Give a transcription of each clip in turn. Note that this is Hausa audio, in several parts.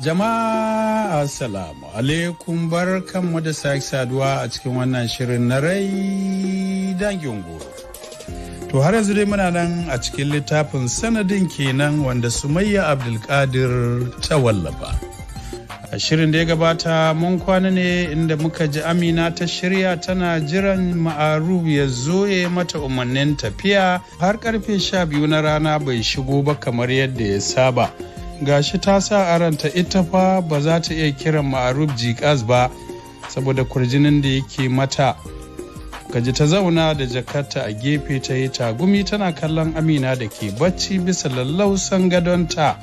Jama'a, assalamu alaikum, barkanmu da sake saduwa a cikin wannan shirin na Rai Dangin Goro. To, har yanzu dai muna nan a cikin littafin Sanadin Kenan, wanda Sumayya Abdulkadir ta wallafa. A shirin da ya gabata mun kwana ne inda muka ji Amina ta shirya tana jiran Ma'aruf ya zo ya mata umarnin tafiya. Har karfe 12 na rana bai shigo ba kamar yadda ya saba. Gashi ta sa a ranta ita fa ba za ta iya kiran Ma'aruf Jikas ba saboda kurjinin da yake mata. Gaji ta zauna da jakarta a gefe ta yi tagumi tana kallon Amina da ke bacci bisa lallausan gadonta.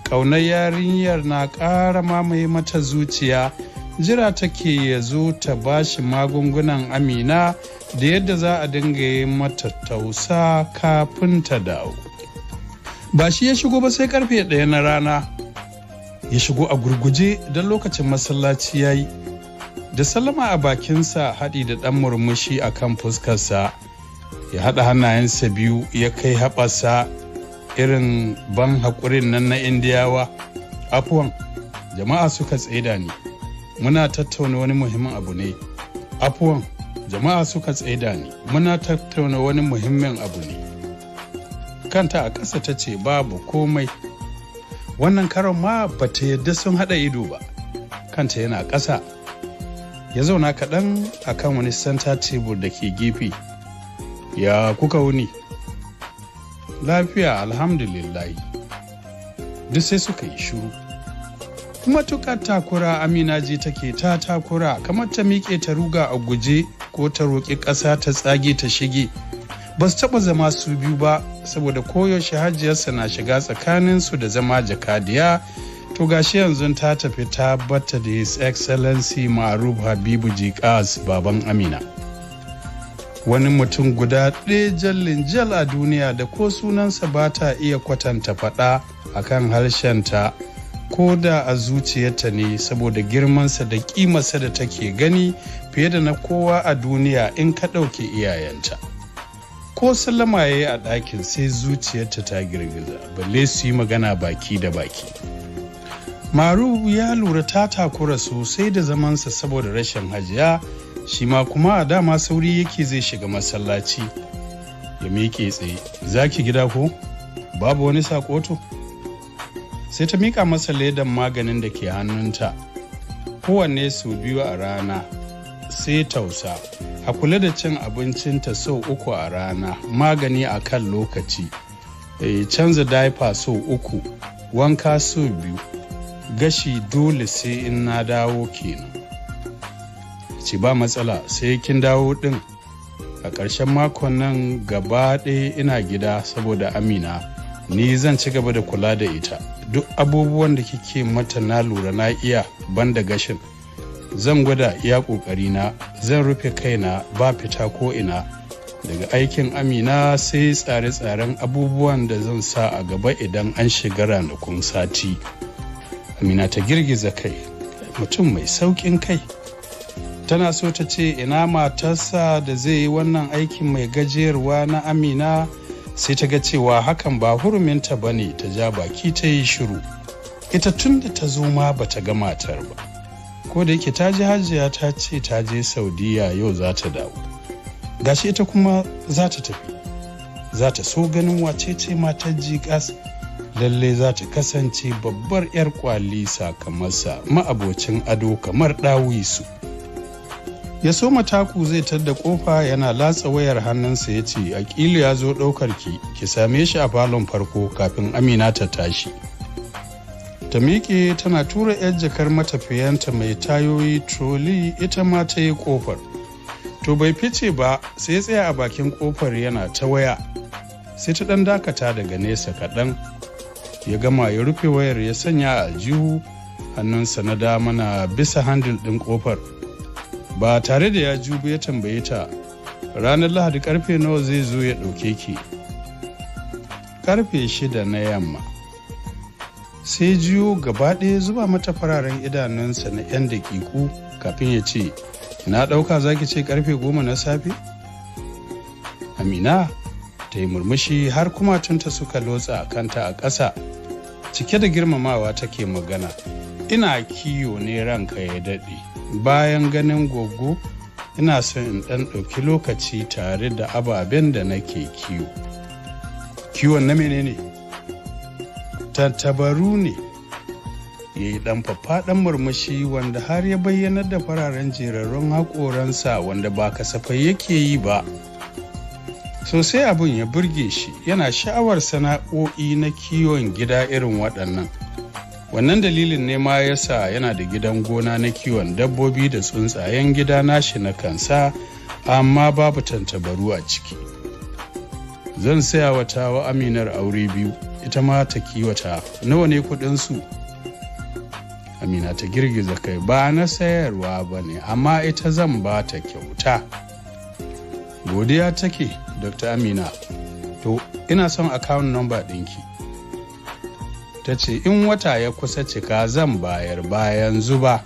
Ƙaunar yarinyar na ƙara mamaye mata zuciya. Jira take ya zo ta bashi magungunan Amina da yadda za a dinga yi mata tausa kafin ta dawo. Ba shi ya shigo ba sai karfe 1 na rana. Ya shigo a gurguje don lokacin masallaci ya yi. Da sallama a bakinsa haɗi da ɗan murmushi a kan fuskarsa, ya haɗa hannayensa biyu ya kai haɓarsa, irin ban haƙurin nan na Indiyawa. "Afuwan, jama'a suka tsaida ni, muna tattauna wani muhimmin abu ne. Afuwan, jama'a suka tsaida ni, muna tattauna wani muhimmin abu ne." Kanta a ƙasa ta ce, "Babu komai." Wannan karon ma ba ta yadda sun haɗa ido ba, kanta yana ƙasa. Ya zauna kaɗan a kan wani center table da ke gefe. "Ya kuka wuni?" "Lafiya, alhamdulillahi." Duk sai suka yi shiru. Matuƙar takura Amina ji take, ta takura kamar ta miƙe ta ruga a guje ko ta roƙi ƙasa ta tsage ta shige. Ba su taɓa zama su biyu ba saboda koyaushe hajiyarsa na shiga tsakaninsu da zama jakadiya. To, gashi yanzu ta tafi ta bata da His Excellency Ma'aruf Habibu Jikas, baban Amina, wani mutum guda ɗaya jallin jal a duniya da ko sunansa ba ta iya kwatanta faɗa a kan harshenta ko da a zuciyarta ne, saboda girmansa da ƙimarsa da take gani fiye da na kowa a duniya in ka ɗauke iyayenta. Ko sallama ya yi a ɗakin sai zuciyarta ta girgiza, balle su yi magana baki da baki. Maru ya lura ta takura sosai da zamansa saboda rashin hajiya. Shi ma kuma a dama sauri yake zai shiga masallaci. Ya miƙe tsaye. "Zaki gida ko babu wani sakoto?" Sai ta miƙa masa ledan maganin da ke hannunta. "Kowanne sau biyu a rana, sai tausa. A kula da cin abincinta sau uku a rana, magani a kan lokaci, canza diaper sau uku, wanka sau biyu, gashi dole sai in na dawo kenan." Ce, "Ba matsala, sai kin dawo din. A ƙarshen makon nan gaba ɗaya ina gida saboda Amina. Ni zan ci gaba da kula da ita. Duk abubuwan da kike mata na lura na iya, banda gashin. Zan gwada iya ƙoƙarina. Zan rufe kaina, ba fita ko ina. Daga aikin Amina sai tsare-tsaren abubuwan da zan sa a gaba idan an shiga ranakun sati." Amina ta girgiza kai. Mutum mai sauƙin kai. Tana so ta ce ina matarsa da zai yi wannan aikin mai gajiyarwa na Amina, sai ta ga cewa hakan ba huruminta ba ne. Ta ja baki ta yi shiru. Ita tun da ta zo ma ba ta ga matar ba, ko da yake ta ji hajiya ta ce ta je Saudiya, yau za ta dawo. Gashi ita kuma za ta tafi, za ta so ganin wace ce matar Jikas. Lalle za ta kasance babbar 'yar kwali sakamarsa, ma'abocin ado kamar ɗawisu. Ya so taku zai tadda kofa, yana latsa wayar hannunsa ya ce, "Aƙilu ya zo ɗaukar ki, ki same shi a falon farko kafin Amina ta tashi." Ta miƙe tana tura 'yar jakar matafiyanta mai tayoyi, trolley, ita ma ta yi kofar. To, bai fice ba, sai ya tsaya a bakin kofar yana ta waya. Sai ta ɗan dakata daga nesa kaɗan. Ya gama ya rufe wayar ya sanya a aljihu, hannunsa na dama na bisa handle ɗin kofar. Ba tare da ya jubo ya tambaye ta, "Ranar Lahadi karfe nawa zai zo ya ɗauke ki?" "Karfe 6 na yamma." Sai jiyo gaba ɗaya zuba mata fararen idanunsa na 'yan daƙiƙu kafin ya ce, "Na ɗauka zaki ce karfe 10 na safe." Amina ta yi murmushi har kumatunta suka lotsa kanta a ƙasa. Cike da girmamawa take magana. Ina kiyo ne ranka ya daɗe. Bayan ganin goggo, ina son in ɗan ɗauki lokaci tare da ababen da nake kiwo. Kiwon na menene? Tattabaru ne. Ya yi ɗan faffaɗan murmushi wanda har ya bayyanar da fararen jerarrun haƙoransa wanda ba kasafai yake yi ba. Sosai abin ya burge shi, yana sha'awar sana'o'i na kiwon gida irin waɗannan. Wannan dalilin ne ma yasa yana da gidan gona na kiwon dabbobi da tsuntsayen gida nashi na kansa, amma babu tantabaru a ciki. Zan saya wa tawa Aminar aure biyu, ita ma ta kiwata. Nawa ne kuɗinsu? Amina ta girgiza kai, ba na sayarwa ba ne, amma ita zan ba ta kyauta. Godiya take, Dr. Amina. To, ina son account number ɗinki. Ta ce, in wata ya kusa cika zan bayar bayan zuba.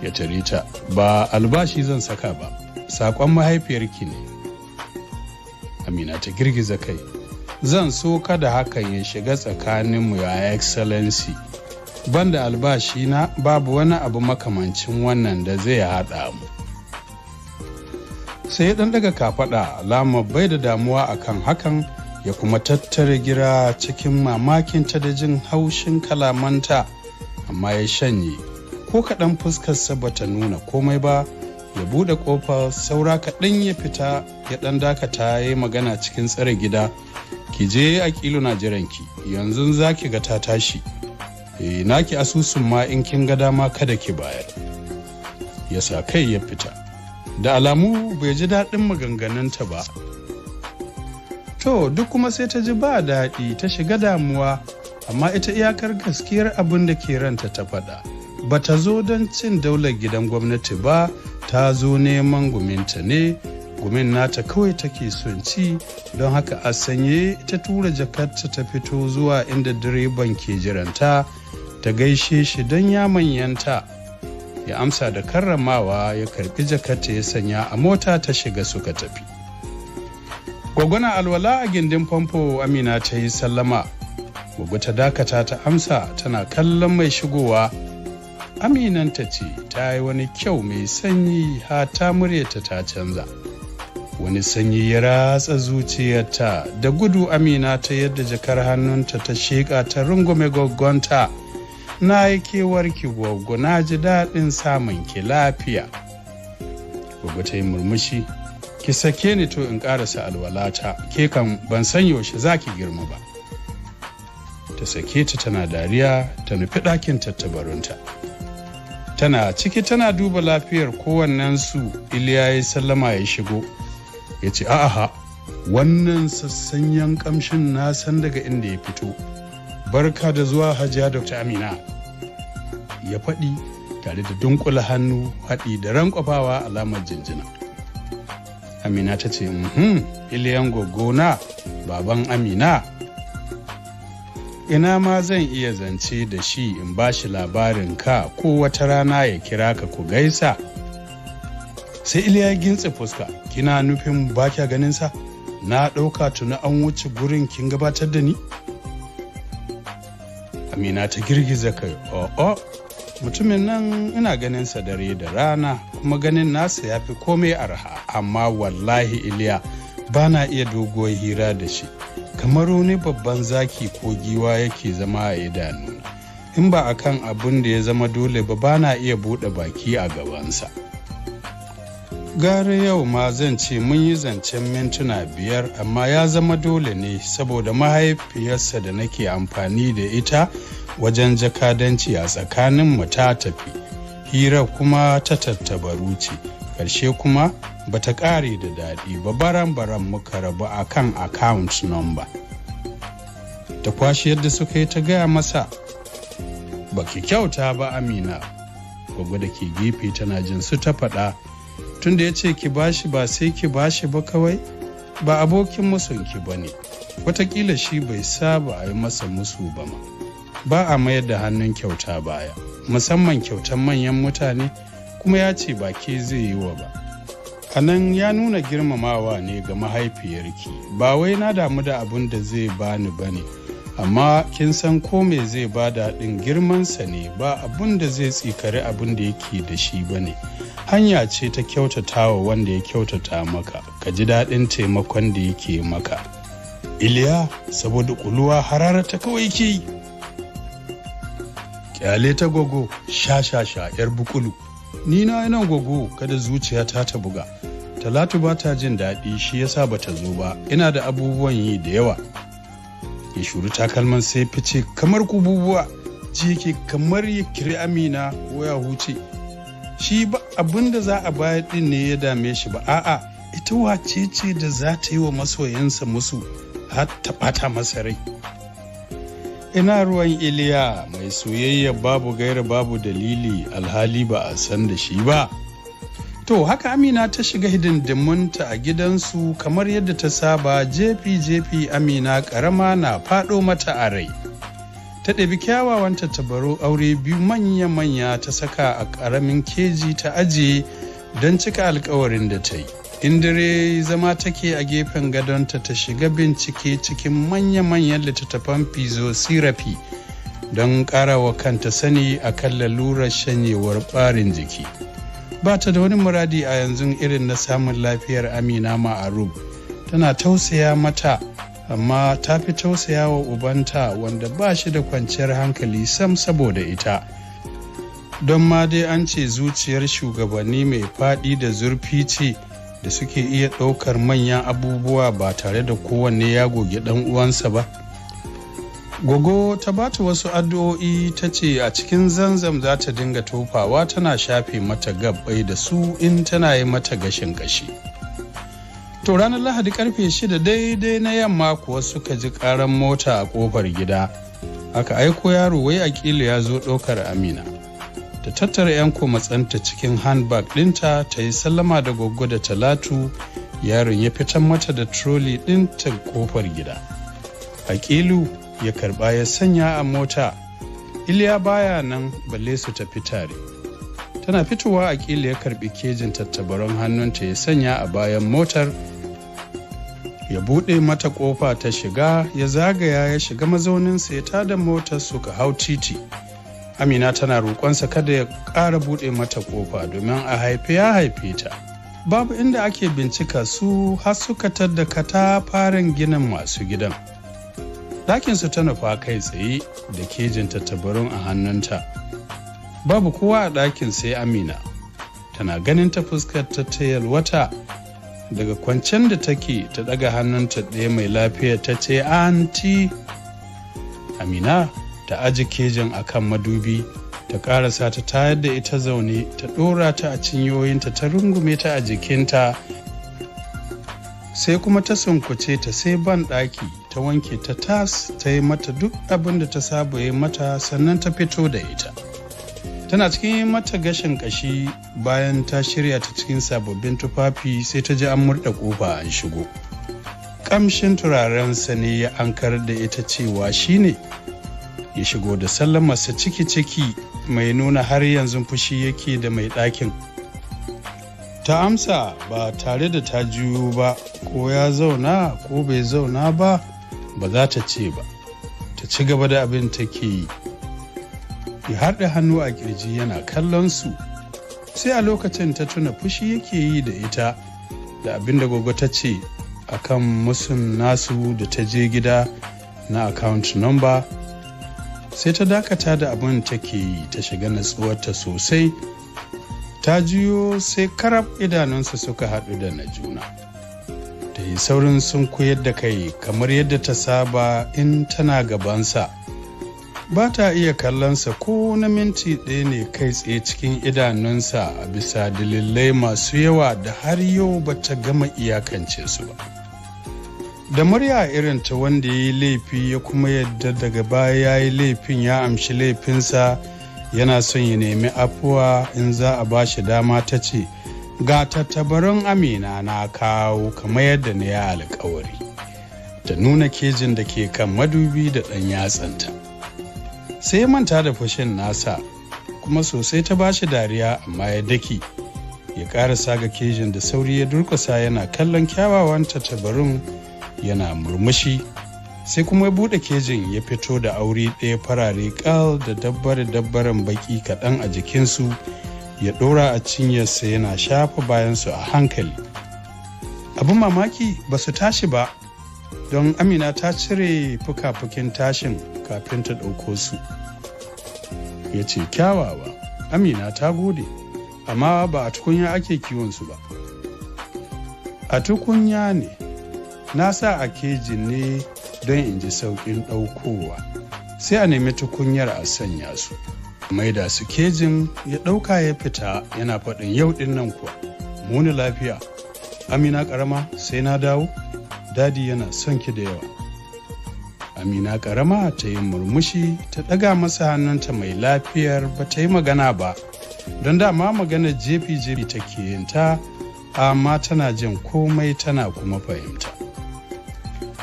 Ya tare ta, ba albashi zan saka ba, saƙon mahaifiyarki ne. Amina ta girgiza kai. Zan so kada hakan ya shiga tsakaninmu ya Excellency. Banda albashi na babu wani abu makamancin wannan da zai haɗa mu. Sai ya ɗan daga kafaɗa alamar bai da damuwa akan hakan, ya kuma tattara gira cikin mamakinta da jin haushin kalamanta, amma ya shanye. Ko kaɗan fuskarsa bata nuna komai ba. Ya buɗe ƙofa saura kaɗan ya fita, ya ɗan dakata ya yi magana cikin tsare gida. Ki je a kilo na jiranki, yanzu za ki ga ta tashi. E, naki asusun ma in kin ga dama kada ki bayar. Ya sa kai ya fita. Da alamu bai ji daɗin maganganunta ba. To, duk kuma sai ta ji ba daɗi, ta shiga damuwa, amma ita iyakar gaskiyar abin da ke ranta ta faɗa. Ba ta zo don cin daular gidan gwamnati ba, ta zo neman guminta ne, gumin nata kawai take son ci, don haka a sanye ta tura jakarta ta fito zuwa inda direban ke jiranta, ta gaishe shi don ya manyanta. Ya amsa da karramawa, ya karbi jakarta ya sanya a mota ta shiga suka tafi. Gwaggwana alwala a gindin famfo, Amina ta yi sallama. Gwaggo ta dakata ta amsa tana kallon mai shigowa. Aminanta ce, ta yi wani kyau mai sanyi, hata muryarta ta canza. Wani sanyi ya ratsa zuciyarta, da gudu Amina ta yadda jakar hannunta ta sheƙa ta rungume gwaggonta. Na yi kewarki gwaggo, na ji daɗin samun ki lafiya. Gwaggo ta yi murmushi. Ki sake ni to in ƙarasa alwalata, ke kan ban san yaushe za ki girma ba. Ta sake ta tana dariya, ta nufi ɗakin tattabarunta. Tana ciki tana duba lafiyar kowannensu, Iliya ya sallama ya shigo. Ya ce, a'a, wannan sassanyan kamshin na san daga inda ya fito. Barka da zuwa Hajiya Dr. Amina. Ya faɗi tare da dunkula hannu haɗi da rankwafawa alamar jinjina. Amina ta ce, Iliyan goggona, baban Amina. Ina ma zan iya zance da shi in ba shi labarin ka, ko wata rana ya kira ka ku gaisa. Sai Iliya gintse fuska, kina nufin ba kya ganin sa? Na ɗauka tuni an wuce gurin kin gabatar da ni? Amina ta girgiza kai, o'o, mutumin nan ina ganin sa dare da rana, kuma ganin nasa ya fi komai arha, amma wallahi Iliya ba na iya doguwar hira da shi. Kamar wani babban zaki ko giwa yake zama a idanuna. In ba akan abin da ya zama dole ba, ba na iya buɗe baki a gabansa. Gara yau ma zan ce mun yi zancen mintuna 5, amma ya zama dole ne saboda mahaifiyarsa da nake amfani da ita wajen jakadanci a tsakaninmu ta tafi. Hira kuma ta tattabaru ce, ƙarshe kuma bata ƙare da daɗi ba, baran-baran muka rabu a kan account number. Ta kwashe yadda suka yi ta gaya masa. Baki kyauta ba Amina. Gwaggo da ke gefe tana jin su ta faɗa. Tunda ya ce ki bashi ba sai ki bashi ba kawai, ba abokin musunki ba ne. Wataƙila shi bai saba a yi masa musu ba ma. Ba a mayar da hannun kyauta baya, musamman kyautan manyan mutane, kuma ya ce ba ke zai yi wa ba. A nan ya nuna girmamawa ne ga mahaifiyarki, ba wai na damu da abin da zai bani ba ne, Amma kin san ko me zai bada ɗin girmansa ne, ba abun da zai tsikari abun da yake da shi ba ne. Hanya ce ta kyautatawa wanda ya kyautata maka, ka ji daɗin taimakon da yake maka. Iliya saboda kuluwa harara ta kawai ke yi. Kyale ta gogo, sha sha sha yar bukulu. Ni na nan gogo, kada zuciyata ta buga. Talatu ba ta jin daɗi, shi yasa ba ta zo ba. Ina da abubuwan yi da yawa. Ya shuri takalman sai fice kamar kububuwa, ji yake kamar ya kiri Amina ko ya huce. Shi ba abin da za a bayar din ne ya dame shi ba, a'a, ita wace ce da za ta yi wa masoyansa musu har ta ɓata masa rai. Ina ruwan Iliya mai soyayya babu gaira babu dalili, alhali ba a san da shi ba. To haka Amina ta shiga hidindimunta a gidansu kamar yadda ta saba. Jefi-jefi Amina karama na faɗo mata a rai. Ta ɗabi kyawawan tattabaru aure biyu manya-manya ta saka a ƙaramin keji ta ajiye don cika alkawarin da ta yi. In dare zama take a gefen gadonta ta shiga bincike cikin manya-manyan littattafan physiotherapy don ƙarawa kanta sani a kan lalurar shanyewar ɓarin jiki. Ba ta da wani muradi a yanzu irin na samun lafiyar Amina Ma'arub. Tana tausaya mata, amma ta fi tausaya wa ubanta wanda ba shi da kwanciyar hankali sam saboda ita. Don ma dai an ce zuciyar shugabanni mai faɗi da zurfi ce da suke iya ɗaukar manyan abubuwa ba tare da kowanne ya goge ɗan uwansa ba. Gogo ta bata wasu addu'o'i, ta ce a cikin zanzam za ta dinga tofawa tana shafe mata gabbai da su in tana yi mata gashin gashi. To ranar Lahadi karfe 6 daidai na yamma kuwa suka ji karan mota a kofar gida. Aka aiko yaro wai Akilu ya zo ɗaukar Amina. Ta tattara 'yan komatsanta cikin handbag ɗinta ta yi sallama da Goggo da Talatu, yaron ya fitar mata da trolley ɗinta kofar gida. Akilu ya karba ya sanya a mota. Iliya baya nan balle su tafi tare. Tana fitowa Akilu ya karbi kejin tattabaron hannunta ya sanya a bayan motar, ya bude mata kofa ta shiga, ya zagaya ya shiga mazauninsa ya tada motar suka hau titi. Amina tana roƙonsa kada ya ƙara bude mata kofa domin a haife ya haife ta. Babu inda ake bincika su har suka tadda katafaren ginin masu gidan. Ɗakinsu ta nufa kai tsaye da kejin tattabarun a hannunta. Babu kowa a ɗakin sai Amina. Tana ganin ta fuskar ta ta yalwata daga kwancen da take, ta ɗaga hannunta ɗaya mai lafiya ta ce anti. Amina ta aji kejin a kan madubi, ta ƙarasa ta tayar da ita zaune, ta ɗora ta a cinyoyinta, ta rungume ta a jikinta, sai kuma ta sunkuce ta sai ban ɗaki ta wanke ta tas, ta yi mata duk abin da ta saba yi mata, sannan ta fito da ita. Tana cikin yi mata gashin kashi bayan ta shirya ta cikin sababbin tufafi, sai ta ji an murɗa ƙofa an shigo. Ƙamshin turarensa ne ya ankar da ita cewa shine. Ya shigo da sallamarsa ciki-ciki mai nuna har yanzu fushi yake da mai ɗakin. Ta amsa ba tare da ta juyo ba, ko ya zauna ko bai zauna ba, ba za ta ce ba. Ta ci gaba da abin take yi. Ya haɗe hannu a kirji yana kallon su. Sai a lokacin ta tuna fushi yake yi da ita da abin da Goggo ta ce akan musun nasu da ta je gida na account number. Sai ta dakata da abin take yi ta shiga natsuwarta sosai. Ta juyo sai karab idanunsa suka haɗu da na juna. Ta yi saurin sun koyar da kai kamar yadda ta saba in tana gabansa. Ba ta iya kallonsa ko na minti ɗaya ne kai tsaye cikin idanunsa a bisa dalilai masu yawa da har yau ba ta gama iyakance su ba. Da murya irin ta wanda ya yi laifi ya kuma yadda daga baya ya yi laifin, ya amshi laifinsa, yana son ya nemi afuwa in za a ba shi dama, ta ce, ga tattabarin Amina na kawo kamar yadda na ya alkawari. Ta nuna kejin da ke kan madubi da ɗan yatsanta. Sai manta da fushin nasa, kuma sosai ta bashi dariya, amma ya daki. Ya ƙarasa ga kejin da sauri ya durƙusa yana kallon kyawawan tattabarun yana murmushi. Sai kuma ya buɗe kejin ya fito da aure ɗaya farare ƙal da dabbare dabbaren baƙi kaɗan a jikinsu, ya ɗora a cinyarsa yana shafa bayansu a hankali. Abin mamaki, ba su tashi ba, don Amina ta cire fuka-fukin tashin kafin ta ɗauko su. Ya ce, "Kyawawa." Amina ta gode, amma ba a tukunya ake kiwonsu ba. A tukunya ne, na sa a kejin ne don in ji sauƙin ɗaukowa. Sai a nemi tukunyar a sanya su. Maida su kejin ya ɗauka ya fita yana faɗin, "Yau ɗin nan kuwa muni lafiya, Amina ƙarama, sai na dawo. Daddy yana son ki da yawa." Amina ƙarama ta yi murmushi, ta ɗaga masa hannunta mai lafiyar. Ba ta yi magana ba, don dama magana jefi-jefi take yin ta, amma tana jin komai tana kuma fahimta.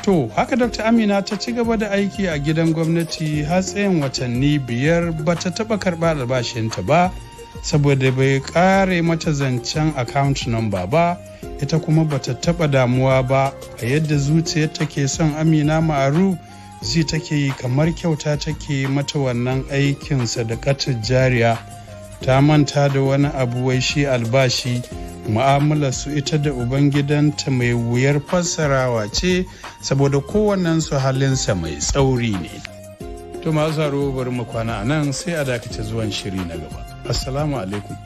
To, haka Dr. Amina ta ci gaba da aiki a gidan gwamnati har tsayin watanni 5, ba ta taɓa karɓar albashinta ba, saboda bai ƙare mata zancen account number ba, ita kuma ba ta taɓa damuwa ba. A yadda zuciyar take son Amina Ma'aru, ji take yi kamar kyauta take mata wannan aikin sadakatar jariya. Ta manta da wani abu wai shi albashi. Mu'amalar su ita da ubangidanta mai wuyar fassarawa ce, saboda kowannensu halinsa mai tsauri ne. To masu bari mu kwana a nan, sai a dakace zuwan shiri na gaba. Assalamu alaikum.